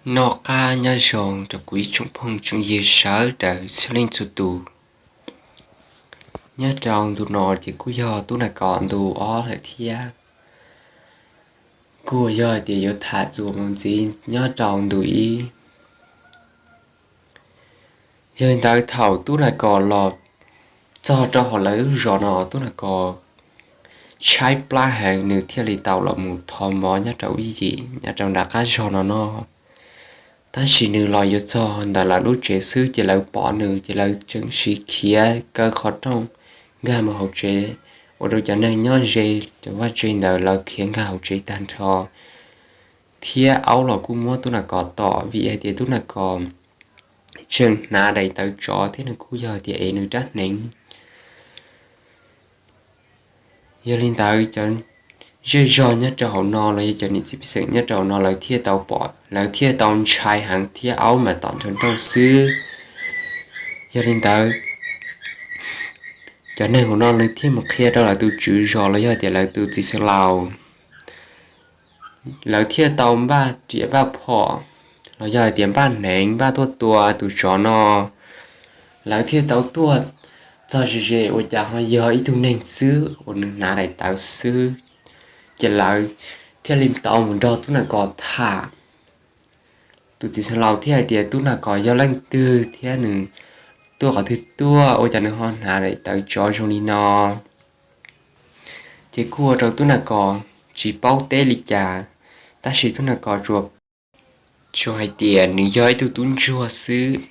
Noj qab nyob zoo rau kuv ib tsoom phooj tsoom ywg sawv daws txhua leej txhua tus. Nyob rau ntu no ces kuj yog Tub Nais Kos ntu ob lawm thiab. Kuj yog hais tias yuav tham txuas mus ntxiv nyob rau ntu ib. Yog li ntawd thaum Tub Nais Kos los txog rau hauv lawv lub zos no, Tub Nais Kos tshaib plab heev, nws thiaj li tau los mus thov mov nyob rau ib yim nyob rau nram qab zos no no. Tab sis nws los yuav txog ntawm lawv lub tsev xwb ces lawv pom nws ces lawv tseem sib khiav kaw qhov rooj nkag mus hauv tsev, ua rau cov neeg nyob ze cov vaj tse ntawd lawv khiav nkag hauv tsev tag nrho. Thiab aub los kuj muab Tub Nais Kos tom vim hais tias Tub Nais Kos tseem hnav daim tawv tsov thiab nws kuj yog tias ev nws rab hneev. Yog li ntawd cov zej zog nyob rau hauv no los yog cov niam txiv pej xeem nyob rau hauv no lawv thiaj tau pom, lawv thiaj tau ntshai heev thiab aub mas tom nrog nrog xwb. Yog li ntawd cov neeg hauv no nws thiaj mus qhia rau lawv tus tswv zos los yog tias lawv tus txiv xeev laus. Lawv thiaj tau npaj riam npaj phom los yog hais tias npaj hneev npaj tuaj tua tus tsov no. Lawv thiaj tau tuaj txog ze ze ua cas ho yog ib tug neeg xwb uas nws hnav daim tawv xwb. Ces lawv thiaj li tau mus nrog Tub Nais Kos tham. Tus txiv xeev laus thiaj hais tias Tub Nais Kos yog leej twg thiab nws tuaj qhov twg tuaj ua cas nws ho hnav daim tawv tsov zoo li no. Ces kuj ua rau Tub Nais Kos tsis paub teb li cas, tab sis Tub Nais Kos tsuas, tsuas hais tias nws yog ib tug tub ntsuag xwb.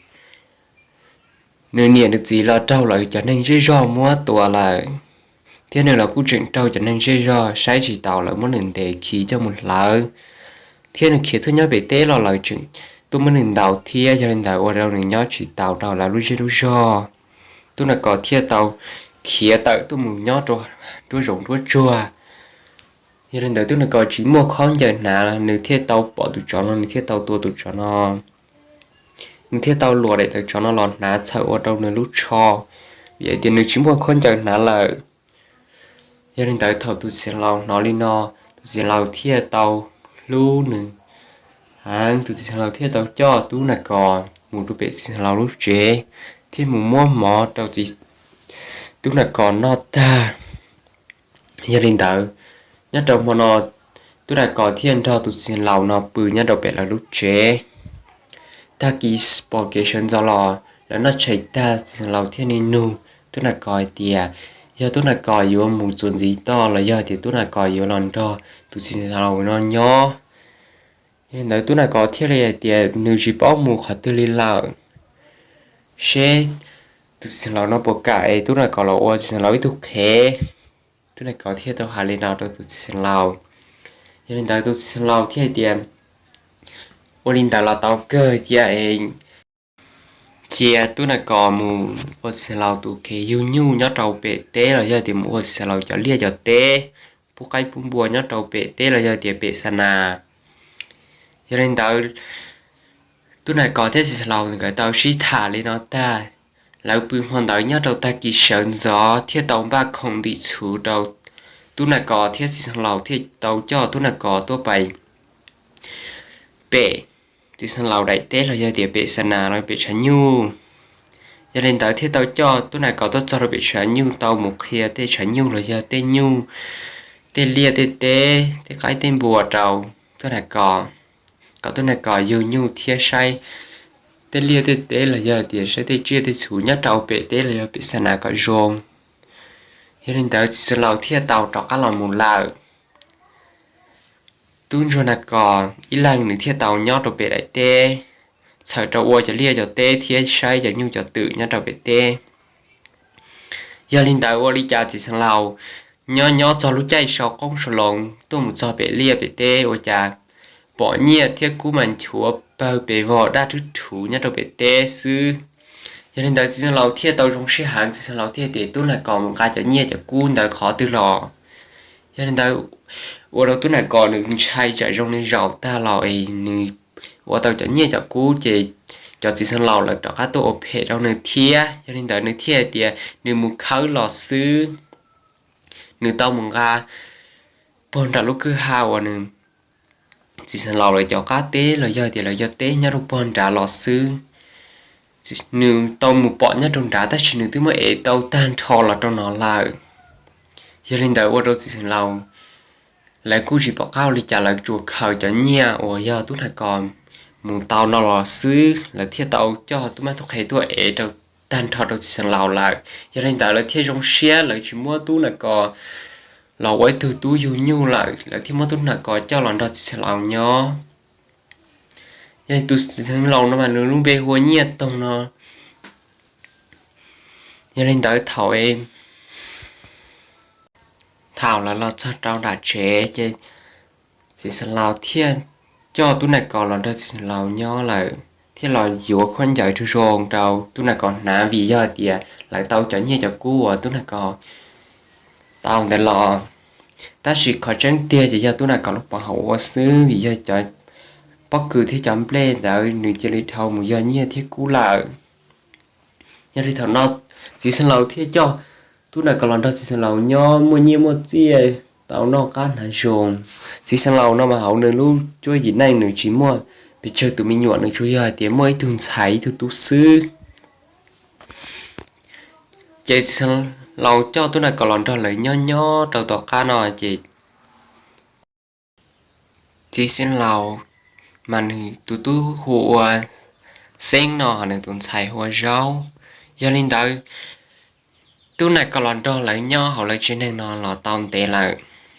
Nws niam nws txiv los raug lawv cov neeg zej zog muab tua lawm, thiab nws los kuj tseem raug cov neeg zej zog saib tsis taus lawv muab nws ntes khi coj mus hlawv. Thiab nws khiav tuaj nyob pem teb los lawv tseem tuaj muab nws ntaus thiab, yog li ntawd ua rau nws nyob tsis taus rau lawv lub zej lub zog. Tub Nais Kos thiaj tau khiav tawm tuaj mus nyob rau nruab zoov nruab tsuag. Yog li ntawd Tub Nais Kos tsis muaj khaub ncaws hnav, nws thiaj tau pom tus tsov no, nws thiaj tau tua tus tsov no. Nws thiaj tau luas daim tawv tsov no los hnav txhawm ua rau nws lub tsho, vim hais tias nws tsis muaj khaub ncaws hnav lawm. Yog li ntawd thaum tus txiv xeev laus hnov li no, tus txiv xeev laus thiaj tau hlub nws heev, tus txiv xeev laus thiaj tau coj Tub Nais Kos mus rau pem txiv xeev laus lub tsev, thiaj mus muab mov rau Tub Nais Kos noj tag. Yog li ntawd, nyob rau hmo no, Tub Nais Kos thiaj nrog tus txiv xeev laus no pw nyob rau pem lawv lub tsev. Tag kis pom kev sawv ntxov los lawv noj tshais tag, txiv xeev laus thiaj li nug Tub Nais Kos hais tias yog Tub Nais Kos yuav mus txuas ntxiv toj los yog tias Tub Nais Kos yuav los nrog tus txiv xeev laus no nyob. Yog li ntawd Tub Nais Kos thiaj li hais tias nws tsis paub mus qhov twg li lawm, seb tus txiv xeev laus no puas kam es Tub Nais Kos los ua txiv xeev laus ib tug qhev. Tub Nais Kos thiaj tau hais li no rau tus txiv xeev laus. Yog li ntawd tus txiv xeev laus thiaj hais tias ua li ntawd los tau kawg, cia es cia Tub Nais Kos mus ua txiv xeev laus tus qhev yug nyuj nyob rau pem teb los yog tias mus ua txiv xeev laus cov liaj cov teb, pub qaib pub npua nyob rau pem teb los yog tias pem xa nas. Yog li ntawd Tub Nais Kos thiab txiv xeev laus nkawd tau sib tham li no tag, lawv pw hmo ntawd nyob rau tag kis sawv ntxov thiaj tau npaj khoom ntim txhuv rau Tub Nais Kos thiab txiv xeev laus thiaj tau coj Tub Nais Kos tuaj pais pem txiv xeev laus daim teb los yog tias pem xa nas los pem tshav nyuj. Yog li ntawd thiaj tau coj Tub Nais Kos tuaj txog rau pem tshav nyuj tau mus qhia tej tshav nyuj los yog tej nyuj, tej liaj tej teb, tej qaib tej npua rau Tub Nais Kos, kom Tub Nais Kos yug nyuj thiab saib tej liaj tej teb los yog tias saib tej tsiaj tej txhu nyob rau pem teb los yog pem xa nas kom zoo. Yog li ntawd txiv xeev laus thiaj tau rov qab los mus lawm. Tub ntsuag Nais Kos ib leeg nws thiaj tau nyob rau pem daim teb, txhawm rau ua cov liaj cov teb thiab saib cov nyuj cov twm nyob rau pem teb. Yog li ntawd ua li cas txiv xeev laus nyob nyob txog lub caij sau qoob sau loo tuaj mus txog pem liaj pem teb ua cas pom nyiaj thiab kub mas nchuav pawg pes vog daj rhwb rhuv nyob rau pem teb xwb. Yog li ntawd txiv xeev laus thiaj tau zoo siab heev, txiv xeev laus thiaj tias Tub Nais Kos mus nqa cov nyiaj cov kub ntawd qhov twg los? Yog li ntawd ua rau Tub Nais Kos nws ntshai tsam zoo li zaum tag los es nws ua tau cov nyiaj cov kub ces cov txiv xeev laus lawv rov qab tuaj ua phem rau nws thiab. Yog li ntawd nws thiaj tias nws mus khawb los xwb. Nws tau mus nqa puag nram lub kwj ha uas nws txiv xeev laus lawv cov qab teb los yog tias lawv cov teb nyob rau pog nrad los xwb. Nws tau mus pom nyob rau nrad tab sis nws twb muab ev tau tag nrho los rau no lawm. Yog li ntawd ua rau txiv xeev laus lawv kuj tsis pom qab ua li cas, lawv tsuas khaws cov nyiaj uas yog tub nag kos mus tau no los xwb, lawv thiaj tau coj tub mab tub qhe tuaj ev rau tag nrho rau txiv xeev laus lawm. Yog li ntawd lawv thiaj zoo siab, lawv tsis muab tub nag kos los ua ib tug tub yug nyuj lawm, lawv thiaj muab tub nag kos coj los nrog txiv xeev laus nyob. Yog li tus txiv xeev laus no mas nws lub npe hu ua Nyiaj Toog no. Yog li ntawd thaum thaum lawv los txog rau nram tsev ces txiv xeev laus thiaj coj tub nag kos los nrog txiv xeev laus nyob lawm, thiaj los yuav khaub ncaws rau zoo rau tub nag kos hnav, vim yog tias lawv tau cov nyiaj cov kub uas tub nag kos tau ntawd los. Tab sis qhov tseeb tiag ces yog tub nag kos lub pov haum ua xwb, vim yog cov pob kws thiab cov nplej ntawd nws cia li dhau mus yog nyiaj thiab kub lawm. Yog li thaum no txiv xeev laus thiaj coj tub nag kos los nrog txiv xeev laus nyob muaj nyiaj muaj txiaj, tau noj qab hnav zoo. Txiv xeev laus no mas hauv nws lub cuab yim neej nws tsis muaj pes tsawg tus me nyuam, nws tsuas yog hais tias muaj ib tug ntxhais ib tug tub xwb. Ces txiv xeev laus coj tub nag kos los nrog lawv nyob nyob rau tom qab no ces txiv xeev laus mas nws tus tub hu ua Xeeb no, nws tus ntxhais hu ua Zaub. Yog li ntawd tub nag kos los nrog lawv nyob hauv lawv tsev neeg no los tau ntev lawm.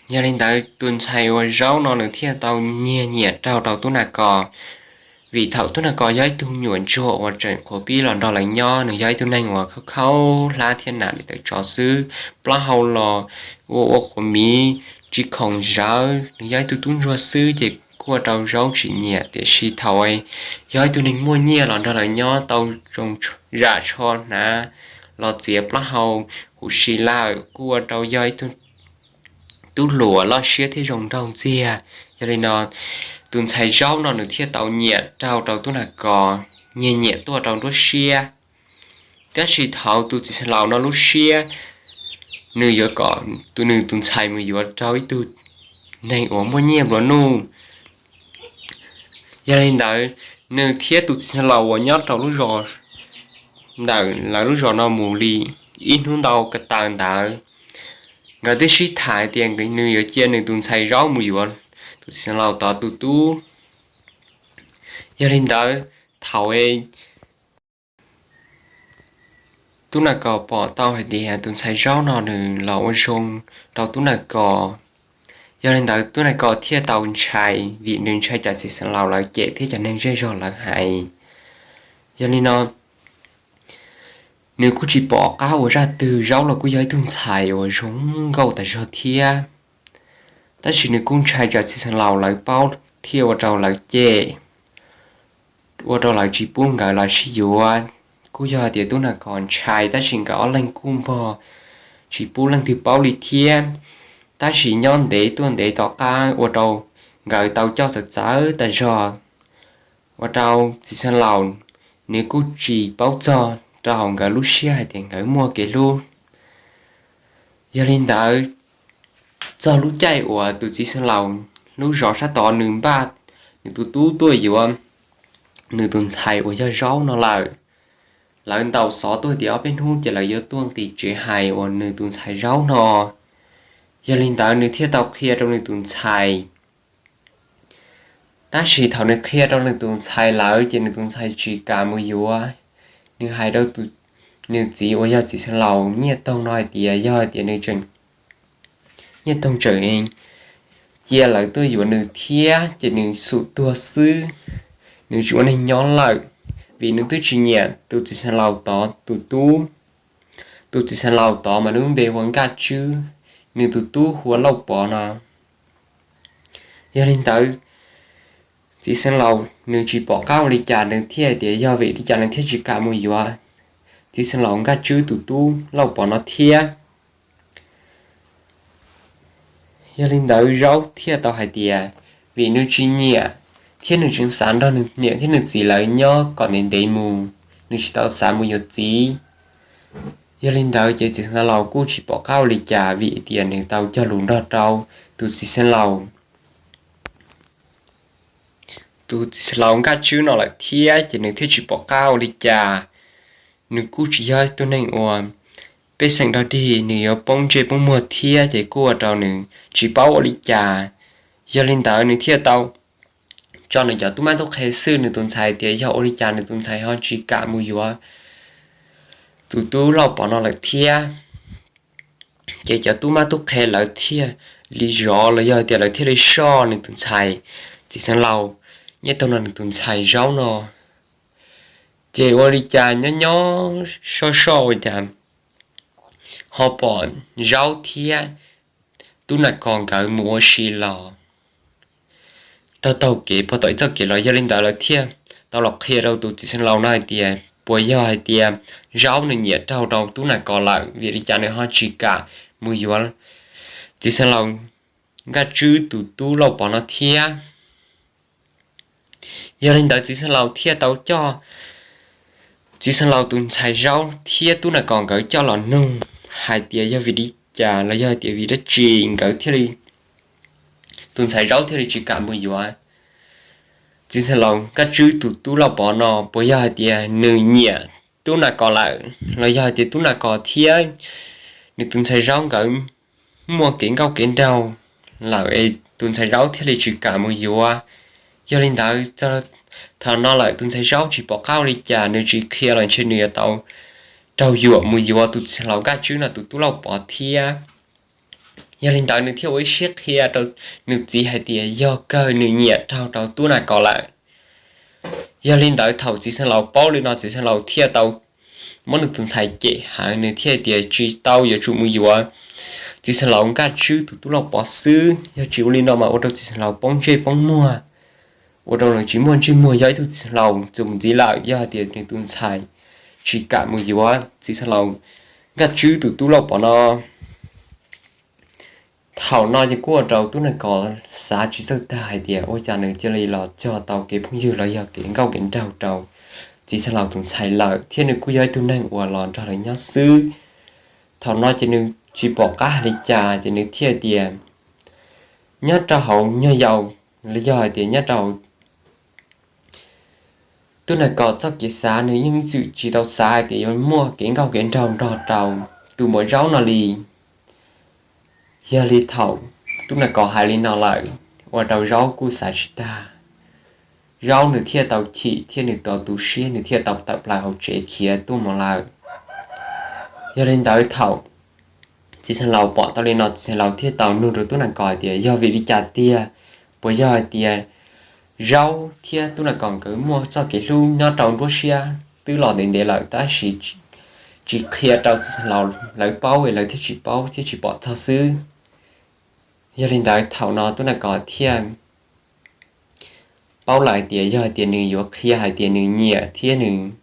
Yog li ntawd tus ntxhais uas Zaub no nws thiaj tau nyiag nyiam raug rau tub nag kos, vim thaum tub nag kos yog ib tug me nyuam ntsuag uas tseem qhuav pib los nrog lawv nyob, nws yog ib tug neeg uas khaub khaub hlab thiab nam li tawv tsov xwb, plaub hau los ua ua quav miv tsis khoom zawv, nws yog ib tug tub ntsuag xwb ces kuj ua rau Zaub tsis nyiam. Tiam sis thaum yog ib tug neeg muaj nyiaj los nrog lawv nyob tau zoo zam tsho hnav los txiav plaub hau huv si lawm kuj ua rau yog ib tug tub hluas loj siab thiab zoo nraug ntxiag. Yog li no tus ntxhais Zaub no nws thiaj tau nyiam raug rau tub nag kos, nyiag nyiam tuaj rau nruab siab. Tab sis thaum tus txiv xeev laus no lub siab, nws yuav kom tus nws tus ntxhais mus yuav raug ib tug neeg uas muaj nyiaj nplua nuj. Yog li ntawd nws thiab tus txiv xeev laus uas nyob rau lub zos, ntawm lawv lub zos no mus li ib hnub ntau ko taw ntawd, nkawd twb sib tham tias nws yuav cia nws tus ntxhais Zaub mus yuav tus txiv xeev laus tod tus tub. Yog li ntawd thaum tub nag kos pom tau hais tias tus ntxhais Zaub no nws los ua zoo rau tub nag kos, yog li ntawd tub nag kos thiaj tau ntshai, vim nws ntshai tsam txiv xeev laus lawv cem thiab cov neeg zej zog lawv hais. Yog li no nws kuj tsis pom qab ua zaj twg, Zaub los kuj yog ib tug ntxhais uas zoo nkauj tas zog thiab. Tab sis nws kuj ntshai tsam txiv xeev laus lawv paub thiaj ua rau lawv cem, ua rau lawv tsis pub nkawd los sib yuav. Kuj yog hais tias tub nag kos ntshai tab sis nkawd ob leeg kuj npog tsis pub leej twg paub li thiab. Tab sis nyob ntev tuaj ntev tom qab ua rau nkawd tau coj txawv txawv tas zog, ua rau txiv xeev laus nws kuj tsis paub txog rau hauv nkawd lub siab hais tias nkawd muaj kev hlub. Yog li ntawd txog lub caij uas tus txiv xeev laus lub zos sab tod nws npaj nws tus tub tuaj yuav nws tus ntxhais uas yog Zaub no lawm, lawv ntaus xov tuaj tias ob peb hnub ces lawv yuav tuaj nqis tsev hais uas nws tus ntxhais Zaub no. Yog li ntawd nws thiaj tau qhia rau nws tus ntxhais. Tab sis thaum nws qhia rau nws tus ntxhais lawm ces nws tus ntxhais tsis kam mus yuav. Nws hais rau nws txiv uas yog txiv xeev laus Nyiaj Toog no hais tias yog hais tias nws tseem, Nyiaj Toog tseem cia lawv tuaj yuav nws thiab ces nws xum tuag xwb, nws tsis ua neeg nyob lawm, vim nws twb tsis nyiam tus txiv xeev laus tod tus tub. Tus txiv xeev laus tod mas lub npe hu ua Nkaj Tswb, nws tus tub hu ua Lauj Pov no. Yog li ntawd txiv xeev laus nws tsis pom qab ua li cas nws thiaj hais tias yog vim li cas nws thiaj tsis kam mus yuav txiv xeev laus Nkaj Tswb tus tub Lauj Pov no thiab. Yog li ntawd Zaub thiaj tau hais tias vim nws tsis nyiam thiab nws tseem xav nrog nws niam thiab nws txiv lawv nyob kom ntev ntev mus, nws tsis tau xav mus yuav txiv. Yog li ntawd ces txiv xeev laus kuj tsis pom qab ua li cas vim tias nws tau cog lus nrog rau tus txiv xeev laus. tus txiv xeev laus Nkaj Tswb no lawm thiab ces nws thiaj tsis pom qab ua li cas. Nws kuj tsis yog ib tug neeg uas pej xeem dog dig, nws yuav poob ntsej poob muag thiab ces kuj ua rau nws tsis paub ua li cas. Yog li ntawd nws thiaj tau tso nws cov tub mab tub qhe xwb, nws tus ntxhais tias yog ua li cas nws tus ntxhais ho tsis kam mus yuav tus tub Lauj Pov no lawm thiab. Ces cov tub mab tub qhe lawv thiaj li zov los yog tias lawv thiaj li soj nws tus ntxhais txiv xeev laus Nyiaj Taug no nws tus ntxhais Zaub no. Ces ua li cas nyob nyob soj soj ua cas ho pom Zaub thiab Tub Nas Kos nkawd mus ua si los taug taug kev puag tom ib txoj kev los. Yog li ntawd lawv thiaj tau los qhia rau tus txiv xeev laus no hais tias puas yog hais tias Zaub nws nyiam raug rau Tub Nas Kos lawm, vim li cas nws ho tsis kam mus yuav txiv xeev laus Nkaj Tswb tus tub Lauj Pov no thiab. Yog li ntawd txiv xeev laus thiaj tau coj txiv xeev laus tus ntxhais Zaub thiab Tub Nas Kos nkawd coj los nug hais tias yog vim li cas los yog hais tias vim dab tsi nkawd thiaj li, tus ntxhais Zaub thiaj li tsis kam mus yuav txiv xeev laus Nkaj Tswb tus tub Lauj Pov no, puas yog hais tias nws nyiam Tub Nas Kos lawm los yog hais tias Tub Nas Kos thiab nws tus ntxhais Zaub nkawd muaj kev nkauj kev nraug lawm es tus ntxhais Zaub thiaj li tsis kam mus yuav. Yog li ntawd txog thaum no lawm tus ntxhais Zaub tsis pom qab ua li cas, nws tsis qhia los ntshe nws yuav tau raug yuam mus yuav tus txiv xeev laus Nkaj Tswb no tus tub Lauj Pov thiab. Yog li ntawd nws thiaj ua ib siab qhia rau nws txiv hais tias yog kawg nws nyiam raug rau Tub Nas Kos lawm. Yog li ntawd thaum txiv xeev laus paub li no txiv xeev laus thiaj tau muab nws tus ntxhais cem heev, nws thiaj tias tsis tau, yuav tsum mus yuav txiv xeev laus Nkaj Tswb tus tub Lauj Pov xwb, yog tsis ua li no mas ua rau txiv xeev laus poob ntsej poob muag, ua rau nws tsis muaj ntsej muag yog ib tug txiv xeev laus txuas mus ntxiv lawm yog hais tias nws tus ntxhais tsis kam mus yuav txiv xeev laus Nkaj Tswb tus tub Lauj Pov no. Thaum no ces kuj ua rau Tub Nas Kos xav tsis txawj tag hais tias ua cas nws cia li los cog tau kev phooj ywg los yog kev nkauj kev nraug rau txiv xeev laus tus ntxhais lawm, thiab nws kuj yog ib tug neeg uas los nrog lawv nyob xwb. Thaum no ces nws tsis pom qab hais li cas ces nws thiaj tias nyob rau hauv nyuag yaus los yog hais tias nyob rau hauv Tub Nas Kos txoj kev xav nws yeej txwm tsis tau xav hais tias yuav muaj kev nkauj kev nraug nrog rau tus muam Zaub no li. Yog li thaum Tub Nas Kos hais li no lawm, ua rau Zaub kuj xav tsis tag. Zaub nws thiaj tau chim thiab nws tau tu siab, nws thiaj tau tawm plaws hauv tsev khiav tuaj mus lawm. Yog li ntawd thaum txiv xeev laus pom tau li no txiv xeev laus thiaj tau nug rau Tub Nas Kos hais tias yog vim li cas tiag, puas yog hais tias Zaub thiab Tub Nas Kos nkawd muaj txoj kev hlub nyob rau nruab siab twb los ntev ntev lawm tab sis tsis qhia rau txiv xeev laus lawv paub es lawv thiaj tsis paub thiab tsis pom txog xwb. Yog li ntawd thaum no Tub Nas Kos thiaj paub lawm hais tias yog hais tias nws yuav qhia hais tias nws nyiam thiab nws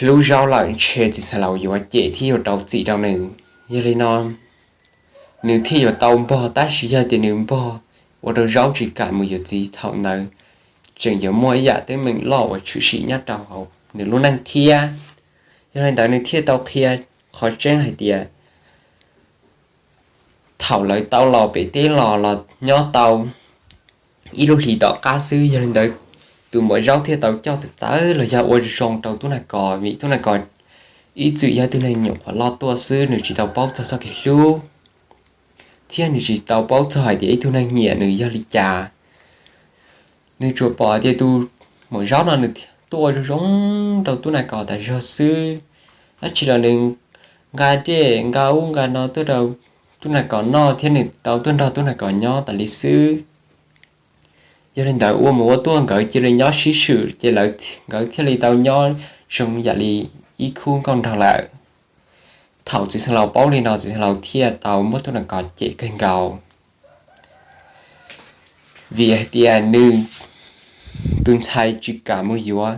hlub Zaub lawm ntshe txiv xeev laus yuav cem thiab yuav rau txim rau nws. Yog li no nws thiaj yuav tau npog, tab sis yog tias nws npog ua rau Zaub tsis kam mus yuav txiv thaum ntawd tseem yuav muaj ib yam teeb meem loj uas tshwm sim nyob rau hauv nws lub neej thiab. Yog li ntawd nws thiaj tau qhia qhov tseeb hais tias thaum lawv tau los pem teb los los nyob tau ib lub hlis tom qab xwb, yog li ntawd tus muam Zaub thiaj tau coj txawv txawv los yog ua zoo rau Tub Nas Kos, vim Tub Nas Kos ib txwm yog ib tug neeg nyuam qhuav loj tuaj xwb, nws tsis tau paub txog txoj kev hlub thiab nws tsis tau paub txog hais tias ib tug neeg nyiam nws yog li cas. Nws tsuas pom tias tus muam Zaub no nws tuaj ua zoo zoo rau Tub Nas Kos tas zog xwb, dab tsi los nws nqa dej nqa ub nqa no tuaj rau Tub Nas Kos noj thiab nws tau tuaj nrog Tub Nas Kos nyob tas li xwb. Yog li ntawd ua mus ua tuaj nkawd cia li nyob sib swm ces nkawd thiaj li tau nyob zoo yam li ib khub nkauj nraug lawm. Thaum txiv xeev laus paub li no txiv xeev laus thiaj tau muab Tub Nas Kos cem kawg nkaus, vim hais tias nws tus ntxhais tsis kam mus yuav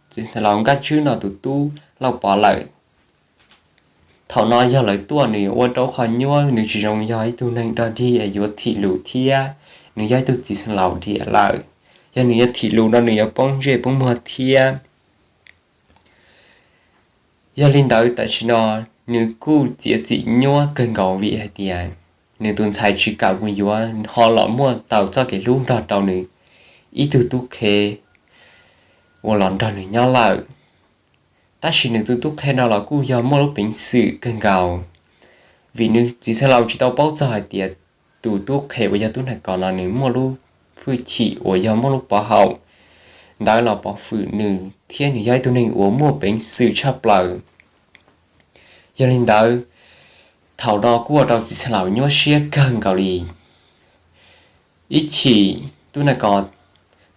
txiv xeev laus Nkaj Tswb no tus tub Lauj Pov lawm. Thaum no yog lawv tuaj nws yuav ua rau qhov nyuaj, nws tsis zoo yog ib tug neeg dog dig yuav thim lus thiab nws yog ib tug txiv xeev laus diam lawm. Yog nws yuav thim lus no nws yuav poob ntsej poob muag thiab. Yog li ntawd tam sim no nws kuj txiav txim nyuaj kawg nkaus vim hais tias nws tus ntxhais tsis kam mus yuav ho los muaj tau txoj kev hlub nrog rau nws ib tug tub qhe uas los nrog nws nyob lawm. Tab sis nws tus tub qhe no los kuj yog muaj lub peev xwm kawg nkaus, vim nws txiv xeev laus tsis tau paub txog hais tias tus tub qhe uas yog tub nag kos no nws muaj lub hwj chim uas yog muaj lub pov haum ntawd los pov hwm nws thiab nws yog ib tug neeg uas muaj peev xwm tshaj plaws. Yog li ntawd, thaum no kuj ua rau txiv xeev laus nyuaj siab kawg nkaus li. Ib chim tub nag kos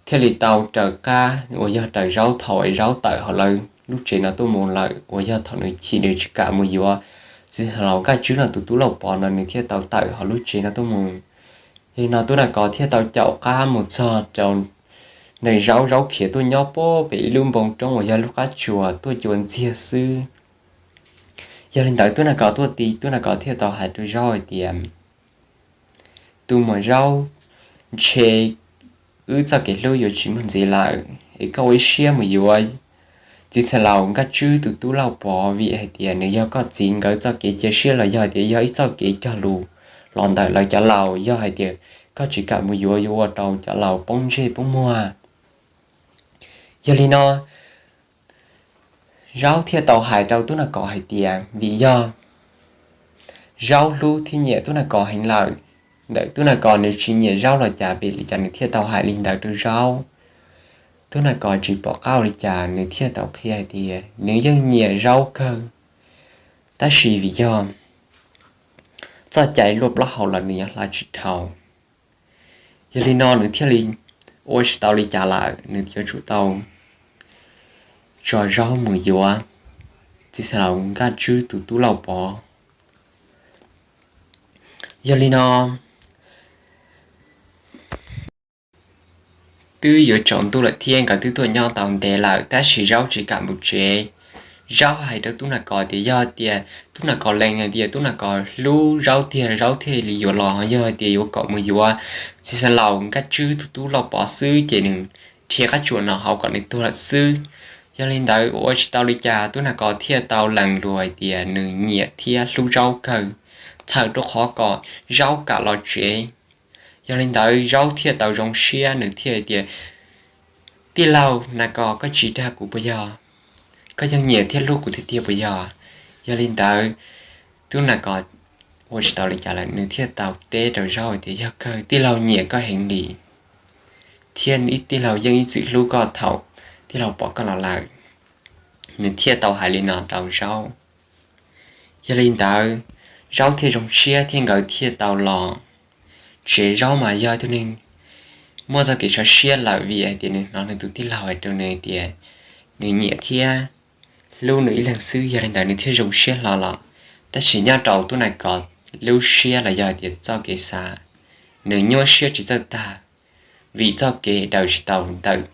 thiaj li tau raws qab uas yog raws zaub thaum zaub tawm hauv lawv lub tsev no tuaj mus lawm, uas yog thaum nws chim nws tsis kam mus yuav txiv xeev laus Nkaj Tswb no tus tub Lauj Pov no nws thiaj tau tawm hauv lub tsev no tuaj mus. Yog li no tub nag kos thiaj tau caum qab mus txog rau ntawm zaub, zaub khiav tuaj nyob puag pem ib lub npoo roob uas yog lub qab tsuas tuaj cua ntxiag xwb. Yog li ntawd tub nag kos tuaj ti, tub nag kos thiaj tau hais rau zaub hais tias, tus muam zaub, ntshe wb txoj kev hlub yuav tsis muaj ntxiv lawm es koj ua ib siab mus yuav txiv xeev laus Nkaj Tswb tus tub Lauj Pov, vim hais tias nws yog koj txiv nkawd txoj kev cia siab los yog hais tias yog ib txoj kev cog lus los ntawm lawv cov laus. Yog hais tias koj tsis kam mus yuav yuav ua rau cov laus poob ntsej poob muag. Yog li no zaub thiaj tau hais rau tub nag kos hais tias vim yog zaub hlub thiab nyiam tub nag kos heev lawm. Ntawm tub nag kos nws tsis nyiam zaub los cas, vim li cas nws thiaj tau hais li ntawd rau zaub? Tub nag kos tsis pom qab ua li cas nws thiaj tau qhia hais tias nws yeej nyiam zaub kawg, tab sis vim yog txoj cai luaj plaub hau los nws yuav hla tsis dhau. Yog li no nws thiaj li ua tsis tau li cas lawm, nws yuav tsum tau tso zaub mus yuav txiv xeev laus Nkaj Tswb tus tub Lauj Pov. Yog li no twb yuav tsaus ntuj lawm thiab nkawd twb tuaj nyob tau ntev lawm, tab sis zaub tsis kam mus tsev. Zaub hais rau tub nag kos tias yog tias tub nag kos lees hais tias tub nag kos hlub zaub tiag, zaub thiaj li yuav los, yog hais tias yuav kom mus yuav txiv xeev laus Nkaj Tswb tus tub Lauj Pov xwb ces nws rhiav qab tsuas no hauv kom nws tuag lawm xwb. Yog li ntawd ua tsis tau li cas, tub nag kos thiaj tau lees lus hais tias nws nyiam thiab hlub zaub kawg, txhawm rau qhov kom zaub kam los tsev. Yog li ntawd zaub thiaj tau zoo siab, nws thiaj hais tias, tij laug nag kos, koj tsis dag kuv puas yog? Koj yeej nyiam thiab hlub kuv tiag tiag puas yog? Yog li ntawd tub nag kos ua tsis tau li cas lawm, nws thiaj tau teb rau zaub hais tias yog kawg, tij laug nyiam koj heev li, thiab tij laug yeej ib txwm hlub koj thaum tij laug pom koj los lawm. Nws thiaj tau hais li no rau zaub. Yog li ntawd zaub thiaj zoo siab thiab nkawd thiaj tau los tsev. Zaub mas yog tus neeg muaj txoj kev tso siab lawm, vim hais tias nws hnov nws tus tij laug hais rau nws tias nws nyiam thiab hlub nws ib leeg xwb, yog li ntawd nws thiaj zoo siab hlo los. Tab sis nyob rau tub nag kos lub siab los yog hais tias txoj kev xav, nws nyuaj siab tsis txawj tag, vim txoj kev daws tsis tau ntawm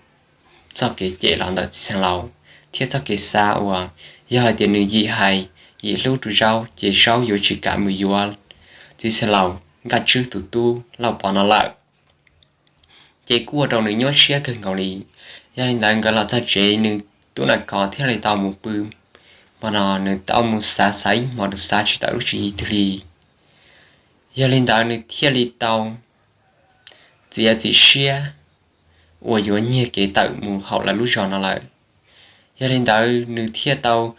txoj kev cem los ntawm txiv xeev laus thiab txoj kev xav uas yog hais tias nws yim hais yim hlub rau zaub ces zaub yuav tsis kam mus yuav txiv xeev laus Nkaj Tswb tus tub Lauj Pov no lawm. Ces kuj ua rau nws nyuaj siab kawg nkaus li. Yog li ntawd nkawd los txog tsev, nws tub nag kos thiaj li tau mus pw. Hmo no nws tau mus xav xav ib hmos, nws xav tsis tawm lub tswv yim twg li. Yog li ntawd nws thiaj li tau txiav txim siab uas yuav nyiag kev tawm mus hauv lawv lub zos no lawm. Yog li ntawd nws thiaj tau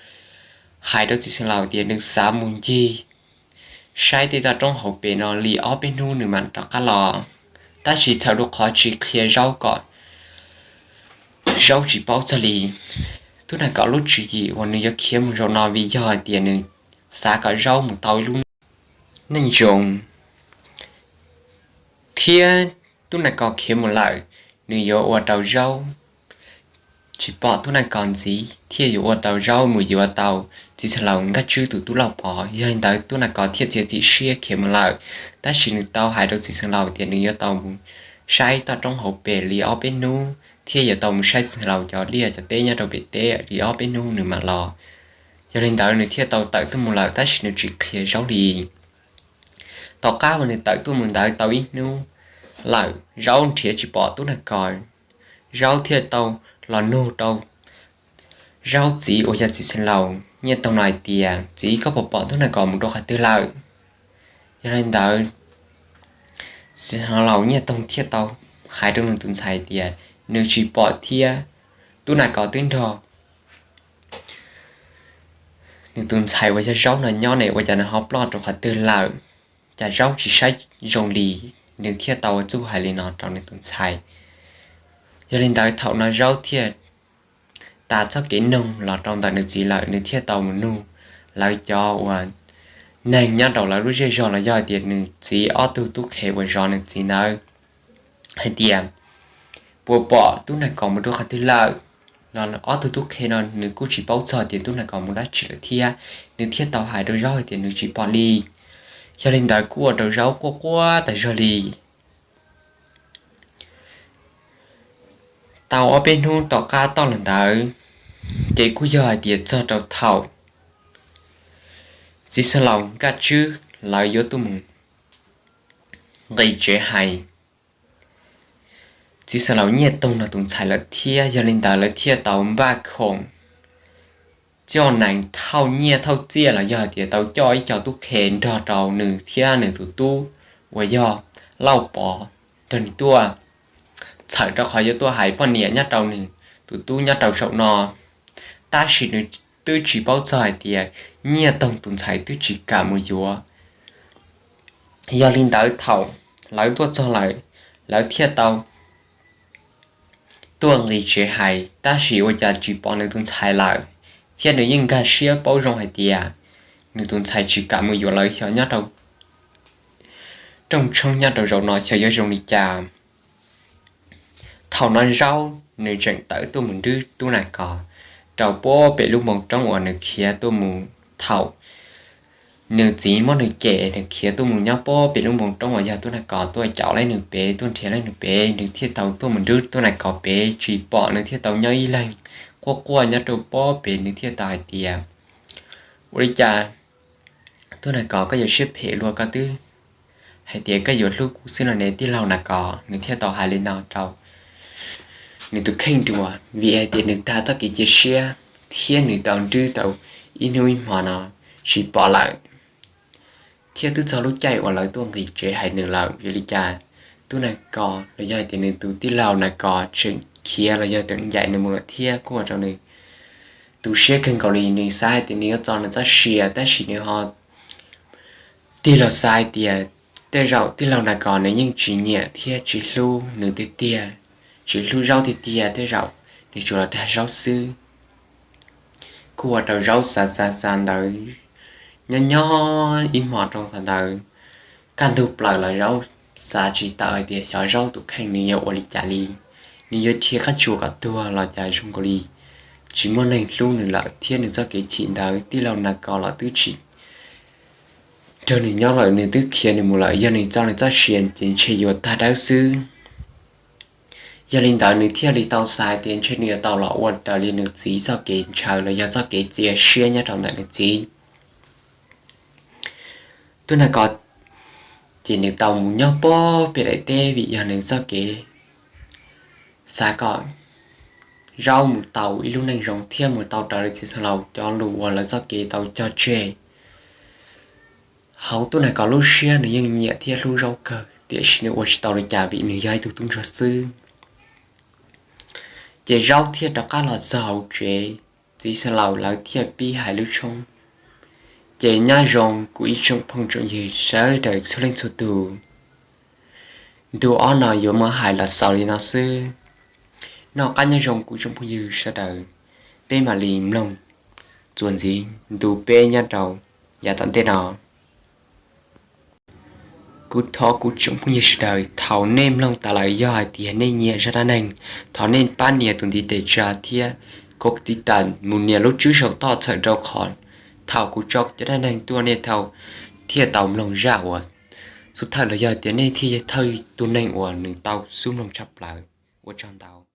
hais rau txiv xeev laus tias nws xav mus ncig saib tej toj roob hauv pes no li ob peb hnub nws mam rov qab los, tab sis txhawm rau qhov tsis qhia zaub kom zaub tsis paub txog li tub nag kos lub tswv yim uas nws yuav khiav mus zaum no, vim yog hais tias nws xav kom zaub mus tau ib lub neej zoo, thiab tub nag kos khiav mus lawm, nws yuav ua rau zaub tsis pom tub nag kos ntxiv thiab yuav ua rau zaub mus yuav tau txiv xeev laus Nkaj Tswb tus tub Lauj Pov. Yog li ntawd tub nag kos thiaj txiav txim siab khiav mus lawm, tab sis nws tau hais rau txiv xeev laus tias nws yuav tau mus saib toj roob hauv pes li ob peb hnub thiab yuav tau mus saib txiv xeev laus cov liaj cov teb nyob rau pem teb li ob peb hnub nws mam los. Yog li ntawd nws thiaj tau tawm tuaj mus lawm, tab sis nws tsis qhia zaub li. Tom qab uas nws tawm tuaj mus ntawd tau ib hnub lawm, zaub nrhiav tsis pom tub nag kos, zaub thiaj tau los nug rau zaub txiv uas yog txiv xeev laus Nyiaj Toog no hais tias, txiv, koj puas pom tub nag kos mus rau qhov twg lawm? Yog li ntawd txiv xeev laus Nyiaj Toog thiaj tau hais rau nws tus ntxhais tias nws tsis pom thiab, Tub Nais Kos twb nrog nws tus ntxhais uas yog Zaub no nyob ne, ua cas nws ho ploj rau qhov twg lawm? Cas Zaub tsis saib zoo li? Nws thiaj tau ua txuj hais li no rau nws tus ntxhais. Yog li ntawd thaum no Zaub thiaj tas txoj kev noog los rau ntawm nws txiv lawm, nws thiaj tau mus nug lawv cov uas neeg nyob rau lawv lub zej zog los yog hais tias nws txiv ob tug tub qhe uas zov nws txiv ntawd hais tias puas pom Tub Nais Kos mus rau qhov twg lawm. Los ob tug tub qhe no nws kuj tsis paub txog tias Tub Nais Kos mus dab tsi lawm thiab, nws thiaj tau hais rau Zaub hais tias nws tsis pom li. Yog li ntawd kuj ua rau Zaub quaj quaj tas zog li. Tau ob peb hnub tom qab toj los ntawd, ces kuj yog hais tias txog rau thaum txiv Xeev Laus Nkaj Tswb lawv yuav tuaj mus nqis tsev hais, txiv Xeev Laus Nyiaj Toog no tus ntxhais lawm thiab. Yog li ntawd lawv thiaj tau npaj khoom coj nees thauj nyiaj thauj txiaj los yog hais tias tau coj ib co tub qhe nrog rau nws thiab nws tus tub uas yog Lauj Pov nrog nws tuaj, txhawm rau qhov yuav tuaj hais poj niam nyob rau nws tus tub nyob rau saum no, tab sis nws twb tsis paub txog hais tias Nyiaj Toog tus ntxhais twb tsis kam mus yuav. Yog li ntawd thaum lawv tuaj txog lawm, lawv thiaj tau tuaj nqis tsev hais, tab sis ua cas tsis pom nws tus ntxhais lawm, thiab nws yeej nkag siab paub zoo hais tias nws tus ntxhais tsis kam mus yuav lawv xyov nyob rau rooj tshoob nyob rau zaum no xyov yuav zoo li cas. Thaum no Zaub nws tseem tawm tuaj mus nrwb Tub Nais Kos rau puag pem lub npoo roob uas nws khiav tuaj mus, thaum nws txiv muab nws cem nws khiav tuaj mus nyob puag pem lub npoo roob uas yog Tub Nais Kos tuaj caum leej nws pem tuaj nrhiav leej nws pem, nws thiaj tau tuaj mus nrwb Tub Nais Kos pem tsis pom, nws thiaj tau nyob ib leeg quaj quaj nyob rau puag pem, nws thiaj tau hais tias ua li cas Tub Nais Kos koj yuav siab phem luaj, koj twb hais tias koj yuav hlub kuv xwb no ne tij laug Nais Kos. Nws thiaj tau hais li no rau nws tus kheej dua, vim hais tias nws tag txoj kev cia siab thiab nws tau nrwb tau ib hnub ib hmo no tsis pom lawm, thiab twb txog lub caij uas lawv tuaj nqis tsev hais nws lawm, vim li cas Tub Nais Kos los yog hais tias nws tus tij laug Nais Kos tseem khiav los yog tseem ncaim nws mus lawm thiab. Kuj ua rau nws tu siab kawg nkaus li, nws xav hais tias nws yuav txo nws txoj sia tab sis nws ho tig los xav hais tias tej zaum tij laug Nais Kos nws yeej tsis nyiam thiab tsis hlub nws tiag tiag, tsis hlub Zaub tiag tiag, tej zaum nws tsuas los dag Zaub xwb. Kuj ua rau Zaub xav xav xav ntawd nyob nyob ib hmo rau qhov ntawd, kaj ntug plaws los Zaub xav tsis tawm hais tias xyov Zaub tus kheej nws yuav ua li cas li, nws yuav dhia qab tsuas kom tuag los cas zoo nkaus li tsis muaj neeg hlub nws lawm, thiab nws txoj kev chim ntawd tij laug Nais Kos los twb tsis nrog nws nyob lawm, nws twb khiav nws mus lawm, yog nws txo nws txoj sia ces ntshe yuav tag dawb xwb. Yog li ntawd nws thiaj li tau xav tias ntshe nws yuav tau los ua raws li nws txiv txoj kev ntshaw los yog txoj kev txias siab nyob rau ntawm nws txiv. Tub Nais Kos ces nws tau mus nyob puag pem daim teb vim yog nws txoj kev xav kom Zaub mus tau ib lub neej zoo thiab mus tau raws li txiv Xeev Laus cov lus uas lawv txoj kev tau cog tseg. Hauv Tub Nais Kos lub siab nws yeej nyiam thiab hlub Zaub kawg, tiam sis nws ua tsis tau li cas vim nws yog ib tug tub ntsuag xwb. Ces Zaub thiaj rov qab los txog hauv tsev, txiv Xeev Laus lawv thiaj pib hais lub tshoob. Ces nyob zoo kuv ib tsoom phooj tsoom ywg sawv daws txhua leej txhua tus, ntu ob no yuav muab hais los xaus li no xwb. Noj qab nyob zoo kuv tsoom phooj ywg sawv daws, peb mam li mloog txuas ntxiv ntu peb nyob rau yav tom ntej no. Kuv thov kuv tsoom phooj ywg sawv daws thaum nej mloog tas lawm yog hais tias nej nyiam zaj dab neeg, thov nej pab nias tus ntiv tes tsa thiab kov tiv tas mus nias lub tswb saum toj txhawm rau qhov thaum kuv tso cov dab neeg tuaj nej thiaj tau mloog zaj uas xub thawj los yog tias nej thiaj yog thawj tus neeg uas nws tau xub mloog tshaj plaws. Ua tsaug ntau.